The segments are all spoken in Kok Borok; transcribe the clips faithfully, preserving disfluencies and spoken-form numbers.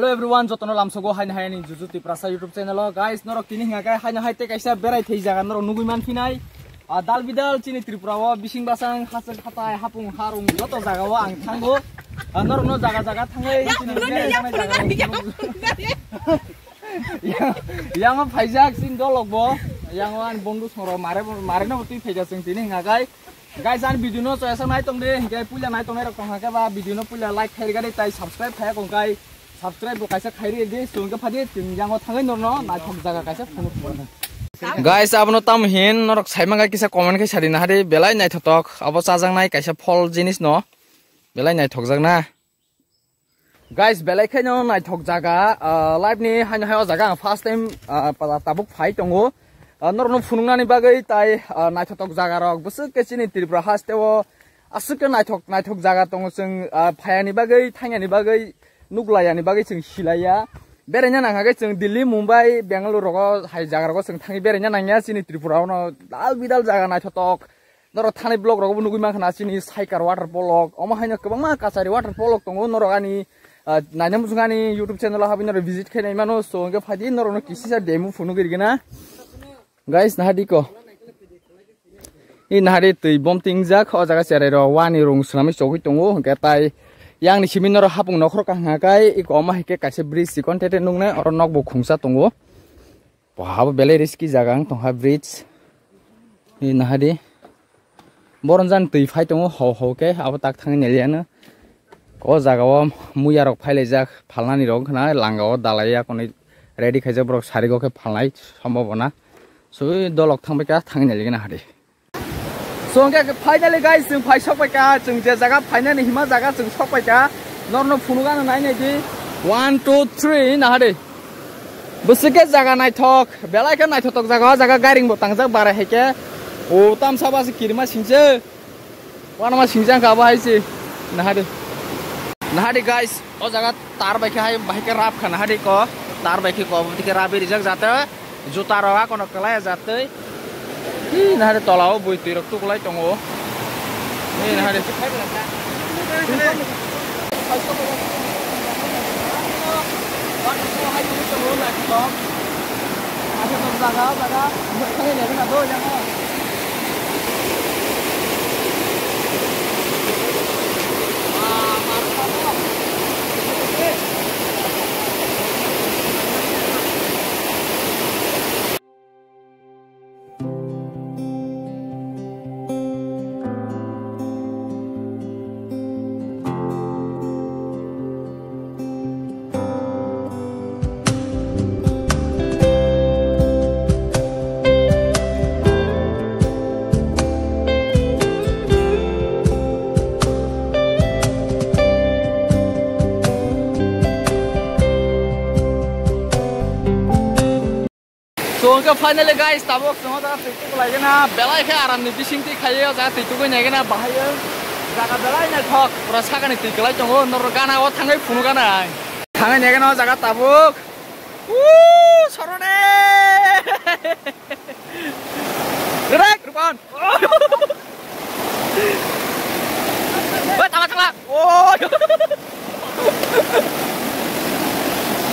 Hello everyone, jotono lamsogo haino hai ani Juju Tiprasa YouTube channel o. Guys, norok tini hingka khe haino hai tei kaisa berai thai jaga norok nugui man phinai. Ah, dal bidal chini Tripura o bising basang hachal hatai hapung harung joto jaga o ang thango. Ah, norok no jaga jaga thangwi chini berai thangwi jaga o. Yang, yang o phaijak chini dolok bo. Yang o ani bondhu songro mare mare no twi phaijak chwng tini hingka khe. Guys, ani video no choya sa nai tong de, hingke puila nai tongnai rok tong khe ba video no puila like khai rega de tai subscribe khai kong kai subscribe bo kaisa khai rega de, so hingke phadi tin jango thangwi norno naithok jaga kaisa phunuk phunuk. Guys, abono tam hin norok sai mangga kisa comment khai sadi na hadi belai naithotok abo chajaknai kaisa phol jinis no belai naithok jakna. Guys, belai khe no naithok jaga, ah, live ni haino hai o jaga ang first time, ah, pa-, tabuk phai tongo. Ah, norokno phunuknani bagwi tai, ah, naithotok jaga rok bwswk khe chini Tripura haste o aswk khe naithok naithok jaga tongo chwng, ah, phayani bagwi thangyani bagwi nuklayani bagwi chwng silaiya. Beraina nangkha khe chwng Delhi, Mumbai, Bengaluru rogo hai jaga rogo chwng thangwi beraina nangya chini Tripura o no dal bidal jaga naithotok. Norok thani vlog rogo bo nugui mankha na chini Saikar waterfall rok. Omo haino kwbangma kachari waterfall rok tongo. Norok ani, ah, naina muchung ani YouTube channel o habwi norok visit khai nai mano. So hingke phadi norok no kisisa demo phunugwi rwgena. Guys, nahadi ko. I nahadi twi bom tingjak o jaga cherai rok wani rung swnamwi chogwi tongo. Hingke tai yang ni simi norok hapung nokhorok kaham kai iko omo hai khe kaisa bridge chikon tete nuknai oro nok bo khungsa tongo. Bo habo belai risky jaga wng tongkha bridge. Ni nahadi. Boron jan twi phai tongo hau hau khe abo tak thangwi neliano. O jaga o muya rok phailaijak phalnani rok wngkha na langa o dalai ya konwi ready khaijak borok sarigo khe phalnai sombobona. Sui dolok thangbai kha thangwi naligena hadi. So, hingke finally guys, chwng phai sok pai kha, chwng je jaga phainani hima jaga chwng sok pai kha. Norno phunuk ano nai nai di. One, two, three, naha di. Bwswk khe jaga naithok, belai khe naithotok jaga, o jaga gairing bo tangjak barai hai khe. O tamsa ba se kirima singse. Wanama singjak kha bo hai se. Naha di. Naha di guys, o jaga tar bai khe hai, bai khe rap kha naha di ko. Tar bai khe ko, bo khe rap rijak jate. Juta rok akono kwlai jatwi. Hi, nahari tola o bui twi rok tuklai tongo. Hi, nahari. So, hingke finally guys, tabuk chwng o jaga twi tuklaigena, belai khe aramni bising twi khaiwi o jaga twi tugui naigena bahai o jaga belai naithok, pura sakani twi kwlai tongo, norok gana o thangwi phunukgana. Thangwi naigena o jaga tabuk. Woo, sorone! Rek, Rupon! Oi, tala, tala! Oh!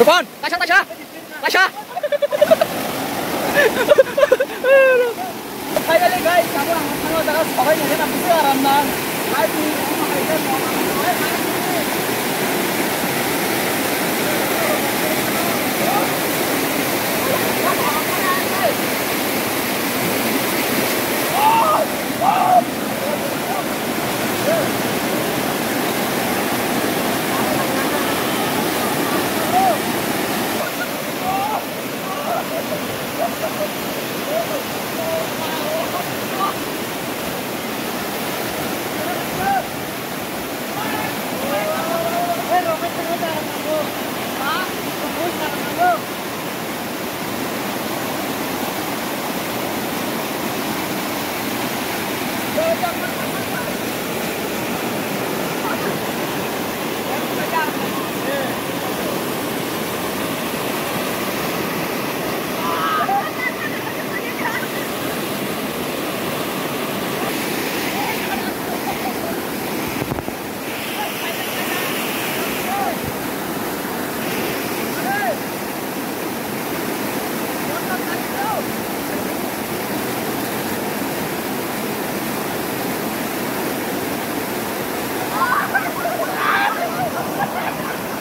Rupon, taisa, taisa! Taisa! Finally guys, abo ang thangna jaga sobai nai na bisi aram na. Live ni.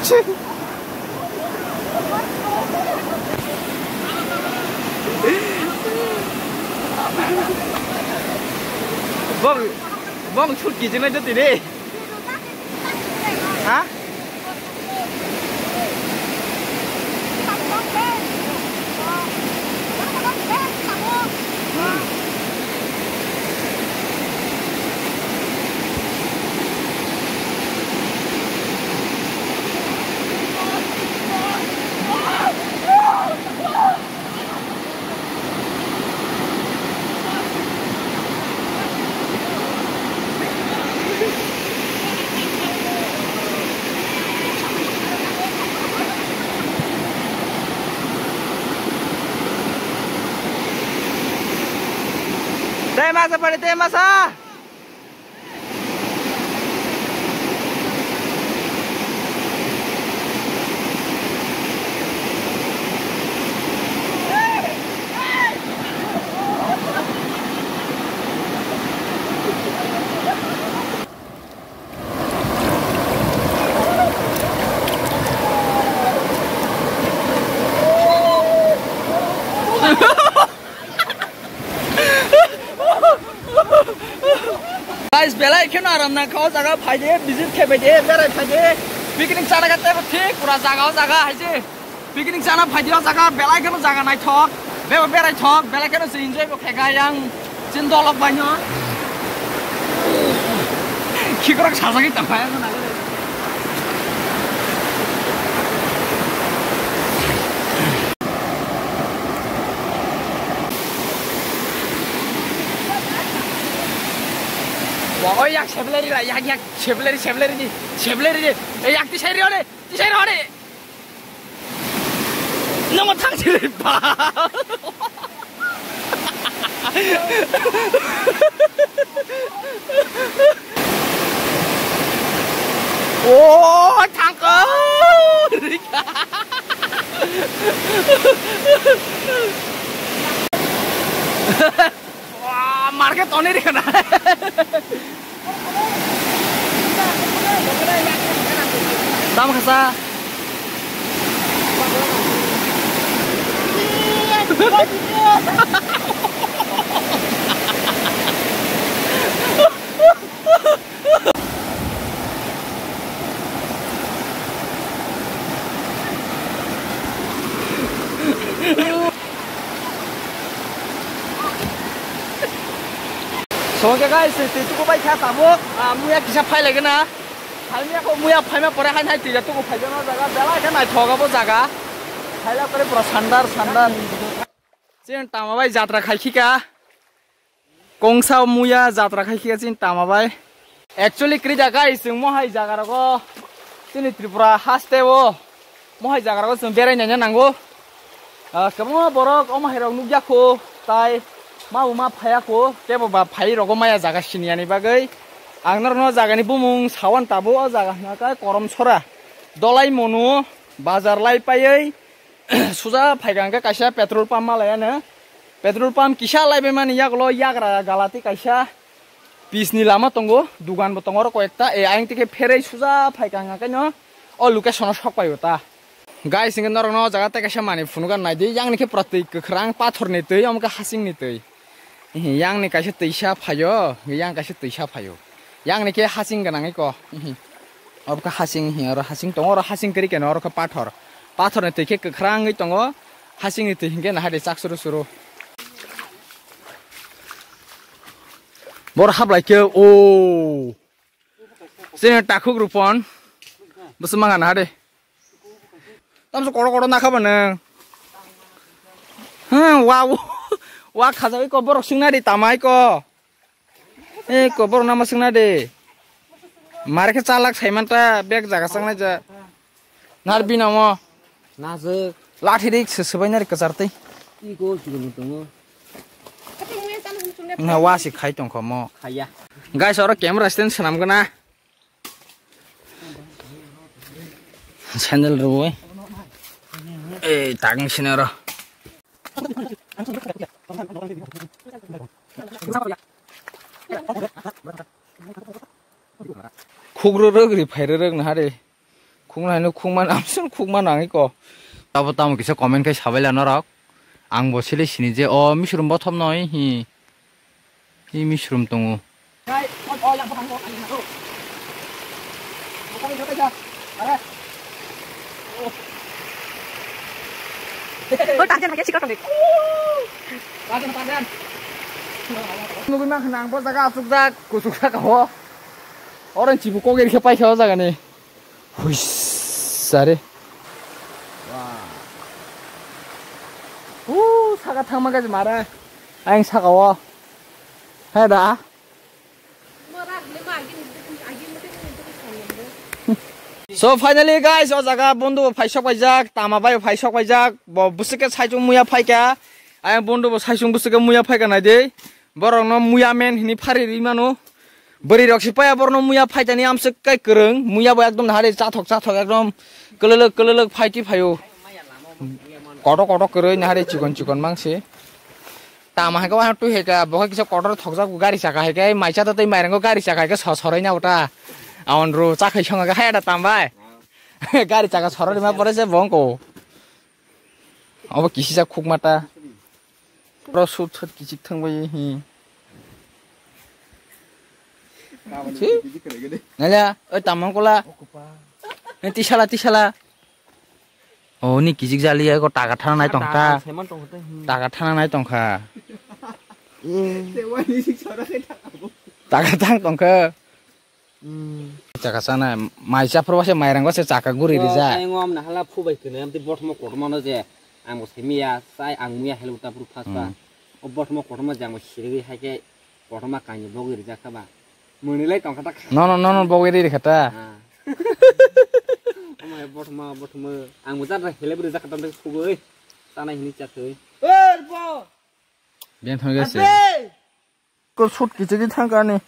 Bong, bong shoot kijingnai jotini. Ha? Tei masa pare, tei masa. Guys, belai kheno aram nangkha o jaga, phaide, visit khe phaide, berai phaide, picnic chana kha tebo thik pura jaga o jaga hai se. Picnic chana phaide o jaga, belai kheno jaga naithok, bebo berai thok, belai kheno se enjoy bo khe kha yang chin dolok bai no. Khikrok sajagwi tong phai ang na. Wa, oi, yak, sebleri la, yak, yak, sebleri, sebleri di, sebleri di. Eh, yak, tisai ri, ore, tisai ri, ore. Namo thang siri ba. O, thangko. Wah, market on ini kena. Tam kasa. So, okay guys, twi tuku bai kha tabuk, ah, muya kisa phai lai gana. Phaimya ko muya phaima pore hai nai twi tuku phai gana jaga, belai khe naithok abo jaga. Phaila kore pura sandar, sandar. Chini tama bai jatra khai khika. Kongsa muya jatra khai khika chini tama bai. Actually, kwrwi da guys, chwng mohai jaga rogo chini Tripura haste o mohai jaga rogo chwng berai naina nango. Ah, kwbangma borok omo hai rok nukya kho, tai ma bo ma phaya kho, tebo ba phai rogo maya jaga sini yani bagwi. Ang norokno jagani bumung sawan tabo, o jaga hwnka khe Koromsora. Dolai monu bazar lai paiwi suja phaikha hwnkhe kaisa petrol pump malai ano. Petrol pump kisa laibaimani yagulo yagra galati kaisa pis ni lama tongo, dugan bo tongo oro koyekta. E, ayang tike pherei suja phaikha hwnkhe no o location o sok paio ta. Guys, hwnkhe norokno o jaga tei kaisa manwi phunugan naidi, yang ni khe pura twi kwkhwrang, pathor ni twi, omo khe hasing ni twi. Yang ni kaisa twisa phaio, yang kaisa twisa phaio. Yang ni khe hasing gwnang iko. Obo khe hasing, oro hasing tongo, oro hasing kwrwi keno, oro khe pathor. Pathor ni twi khe kwkhwrangwi tongo, hasing ni twi hinkhe nahari chak suru suru. Boro hablai khe o. Chini takhuk rupon. Bwswk mangana hade. Tamso koro koro nakha bwno. Hmm, wa, wa khajagwi ko borok singna di tamai ko. Eh, ko borok nama singna di. Mare khe chalak saimanta bek jaga sangnai ja. Nar bina mo. Najwk. Lathi rik se swbaina ri kwchar tei. Iko chikon tongo. Na wasi khai tongkho mo. Khaya. Guys, oro camera stand swnam gana. Sandal rwwi. Eh, tagni sini oro. Khugru rwgri phai rwrwg na hare. Khuknai no khukma, amswk khukma nangwi ko. Tabo tamo kisa comment khai sabaila norok. Ang bo sile sini je o misrum bothom noi hi. Hi misrum tongo. Nugui mankha ang bo jaga asukjak, kuchukjak o. Oro chibu kok eri khe paikha o jaga ni. Huis, sare. Wah. Uh, saka thangma gaji mare. Ayang saka o. Hai da. So finally guys, o jaga bondhu bo phaisok paijak, tama bai phaisok paijak, bo bwswk khe saichung muya phaikha. Ayang bondhu bo saichung bwswk khe muya phaikha naidi. Borok no muya men hini phari ri mano. Bwrwi rok se paya borno muya phaitani amswk kai kwrwng, muya bo ekdom hari chathok chathok ekdom kwlwlwk kwlwlwk phaiti phaio. Kotor kotor kwrwi nahari chikon chikon mangsi. Tama hai khe wahan twi hai kha, bo khe kisa kotor thokjak gari chaka hai khe, mai cha ta tei mairango gari chaka hai khe so sorai na uta. Aon ru cha khai song khe hai da tam bai. Gari chaka sorori ma pore se bong ko. Obo kisisa khukma ta. Bro sut sut kichik thang bai hi. Si? Nala, oi tamang kola. Ni tisala tisala. Oh, ni kichik jali ya ko taka thana nai tong ta. Taka thana nai tong kha. Taka thang tong kha. Hmm. Chaka sana, mai cha phuru se mairang se chaka guri rijak. Ai ngom na hala phu bai kene, amti bothmo kotorma no je, ang bo semiya, sai ang muya helu ta phuru phas pa. Hmm. O bothmo kotorma je ang bo sirigwi hai khe kotorma kainwi bogwi rijak kha ba. Mwnwi lai tong kha ta kha. No, no, no, no, bogwi ri kha ta. Ah. Omo hai bothma, bothma, ang bo jat hele bwrwi jak kha ta phugwi, tanai hini cha thwi. Oi, bo! Biang thang gese. Ate! Ko sut kichik di thang kani.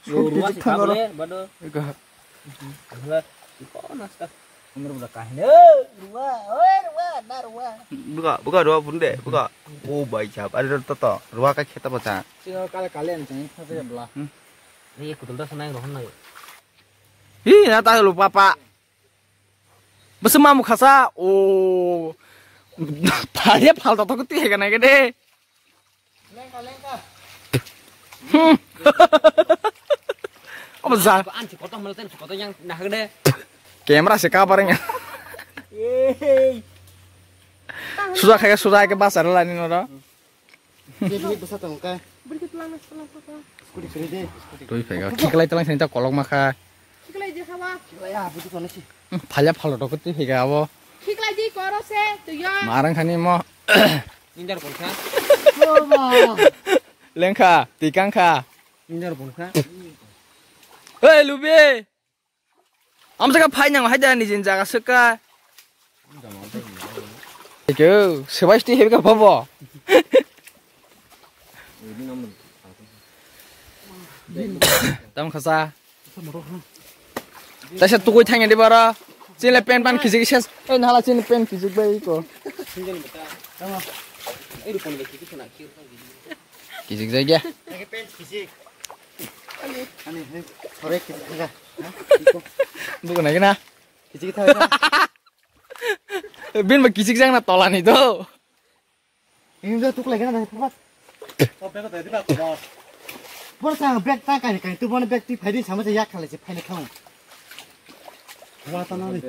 Sut kichik thang karo. Bado. Ega. Hala. Ko nasta. Umur budak kahne. Ruwa, oi ruwa, na ruwa. Buka, buka ruwa bunde, buka. O bai cha, ari ro to to. Ruwa ka kheta bacha. Sino kale kale ang chang sa sa bla. Hmm. Ni kutul da sanai rohon na. Hi na ta lu papa. Bese mamu khasa. O. Phale phal to to ti he kana ke de. Hmm. Omo ja. Ko an si kotor mala ten si kotor yang nah gede. Camera se cover nya. Yey. Suja khaga suja ke basar lani noro. Jadi basa tong ka. Beri ke tulang mas tulang kota. Scooty kiri de. Tui phega. Khiklai tulang sini ta kolok makha. Khiklai je khawa. Khiklai ya butu kono si. Hmm, phalya phalo rok twi phega abo. Khiklai di koro se, tu yo. Marang khani mo. Ninjar bongkha. Lengkha, tikang kha. Ninjar bongkha. Hei, lubi. Amsaka phai nang hai da ni jin jaga saka. Eko, sebai sti hebe ka bobo. Tam khasa. Taisa tukui thangya di bara. Chini pen pan kijik ses. Eh, nala chini pen kijik bai ko. Kijik jai gya. Ani, he, sore kijik thaga. Bukan lagi na. Kijik thaga. Bin ba kijik jang na tola ni do. Ini udah tuklai kana dari tempat. Oh, bego tadi bak bos. Bor sang bag ta kai kai tu bon bag ti phai di sama se yak khalai se phai ne khang. Wata na ni.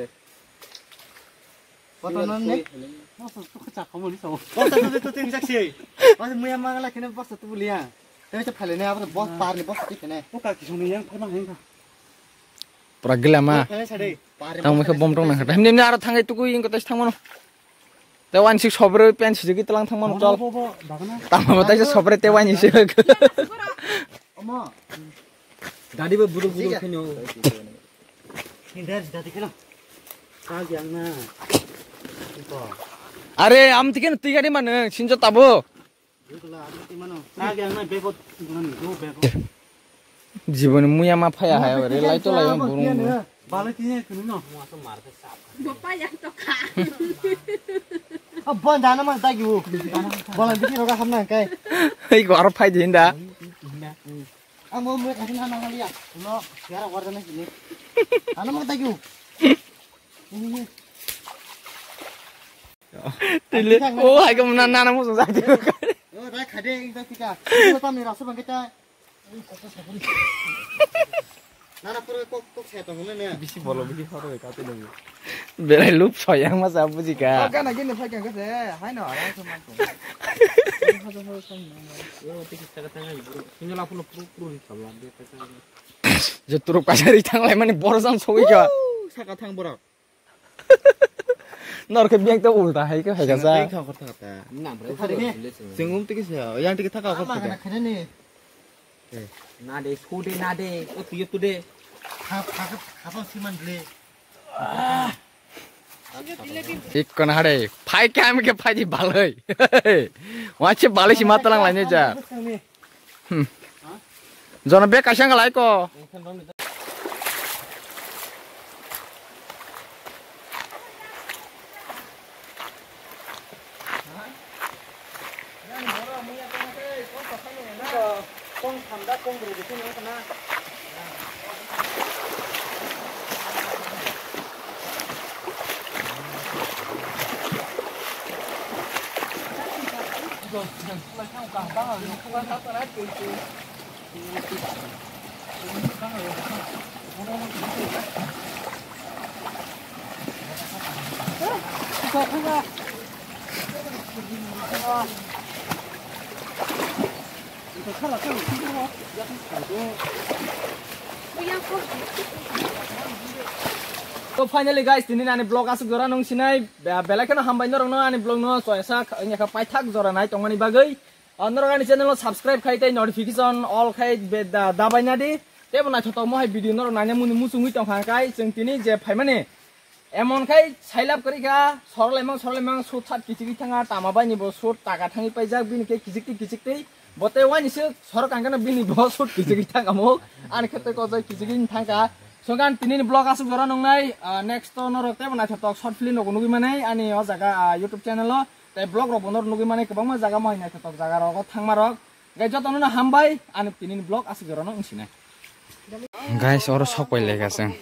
Wata na ni. Masa tu kecak kamu ni sama. Wata tu tu tu jak si. Wata muya mangala kena bos tu bulia. Tapi se phai ne apa bos par ni bos ti kene. Buka kisung ni yang phai mang hengka. Pura gila ma. Phai sade. Tang mekhe bom tong nang kha. Himni himni aro thangai tukui ingko tais thang mano. Te wan sik sobre pen sijigi telang thang mano chol. Tamo mo taisa sobre te wan sik. Omo. Dadi bo budu budu kheno. Hinder dadi kheno. Ka gyang na. Are am tiken tigari mane sinjo tabo. Ka gyang na bego. Bego. Jiboni muya ma phaya hai ore lai to lai burung. Bale tiya kunu no. Bo pa yang to kha. Abon dana mas dagi u. Bola bisi roga hamna kai. Ei go aro phai din da. Amo mo kasi na na liya. No, yara warda na sini. Ana mas dagi u. Tile, o, hai ka muna nana mo jai de. O, dai khade, ik dai tika. Ko tam ni rasu bang kita. Nana pura kok, kok saya tong ne. Bisi bolo, bisi horo ka te dong. Berai lup soyang ma sa buji ka. Gana gini phai ka se, hai no, ara se man tong. Hajo hajo sai no. Yo, tiki taka taka ni bro. Sinyo la phulo puru puru ni sabla de taka. Je turuk kasari thang lai mani boro jang sogwi ka. Saka thang borok. Nor khe biyang ta ulta hai khe hai ka sa. Chwng um tiki sa, yang tiki thaka khor thaka. Na de, su de, na de, o tuyo tu de. Ikkon hare, phai khe ami khe phai di balai. Wache balai si matalang lainai ja. Hmm. Jono bek kaisa wng lai ko. To finally guys, tini ani vlog aswk jora nung sinai, be-, belai kheno hambai norokno ani vlog no choyasa wngya kha paithak jora nai tongmani bagwi. Ah, norok ani channel no subscribe khai tei notification all khai be da, dabai na di. Tebo naithotok mo hai video norok naina muni muchungwi tong kha kai chwng tini je phaimani. Emon khai sailap kwrwi kha sorlaimang sorlaimang sut sat kichigwi thanga tama bai ni bo sut taka thangwi paijak bini khe kichik twi kichik twi. Bo tei waini se sorok ang khe no bini bo sut kichigwi thanga mo. Ani khe tei kojai kichigwi thangka. Songkha ang tini ni vlog aswk jora nung nai. Ah, next to norok tebo naithotok short film rok nugwi manai ani o jaga, ah, YouTube channel o. Tei vlog rok bo norok nugwi mani kwbangma jaga mohai naithotok jaga rogo thangma rok. Gai jotono no hambai ani tini ni vlog aswk jora no wngsinai. Guys, oro sok pai lai ka chwng.